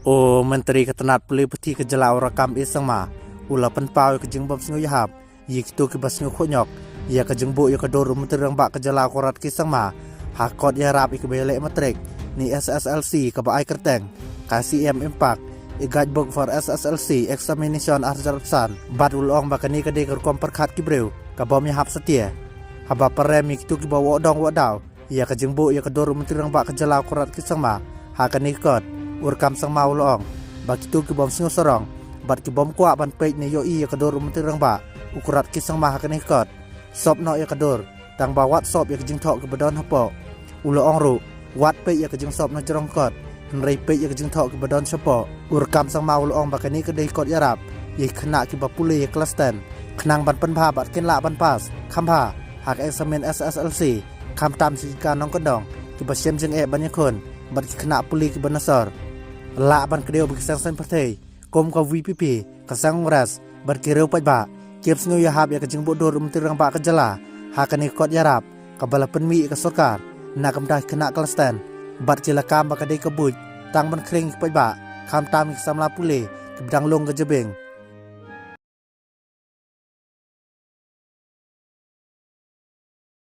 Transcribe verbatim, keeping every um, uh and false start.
U Myntri ka tnat pule puthi ka jylla u Rakkam A Sangma u la pynpaw ïa ka jingbym sngew ïahap ïa kito kiba sngew khuid ñiok ïa ka jingbuh ïa ka dur u Myntri Rangbah ka jylla u Conrad K Sangma ha kot ïarap ïa kiba ïaleh matrik ne S S L C kaba ai kyrteng ka C M Impact, a guidebook for S S L C examination arhajar arphew san. Bad u la ong ba kane ka dei ka rukom pyrkhat ki briew ka bym ïahap satia. Haba pyrem ïa kito kiba wad dong wad daw ïa ka jingbuh ïa ka dur u Myntri Rangbah ka jylla u Conrad K Sangma ha kane ka kot, u Rakkam Sangma u la ong ba kito ki bym sngew sarong bad ki bym kwah ban peit ne ïohi ïa ka dur u Myntri Rangbah u Conrad K Sangma ha kane ka kot, sop noh ïa ka dur, tang ba wat sop ïa ka jingthoh kiba don hapoh. U la ong ruh, wat peit ïa ka jingsop na jrong kot, hynrei peit ïa ka jingthoh kiba don shapoh. U Rakkam Sangma u la ong ba kane ka dei kot ïarap ïa ki khynnah kiba pule ïa klas ten, khnang ban pynbha bad kin lah ban pass kham bha ha ka eksamin S S L C, khamtam sha ki ka nongkyndong kiba shem jingeh ban ïakhun bad ki khynnah pule kiba na sor. Lah ban kdew ba ki seng saiñ pyrthei kum ka V P P, ka seng Congress bad ki riew paidbah kim sngew ïahap ïa ka jingbuh dur u Myntri Rangbah ka jylla ha kane ka kot ïarap kaba la pynmih ïa ka sorkar na ka bynta ki khynnah klas ten, bad ki la kam ba ka dei ka buit tang ban khring ïa ki paidbah, khamtam ïa ki samla pule kiba dang lung ka jabieng.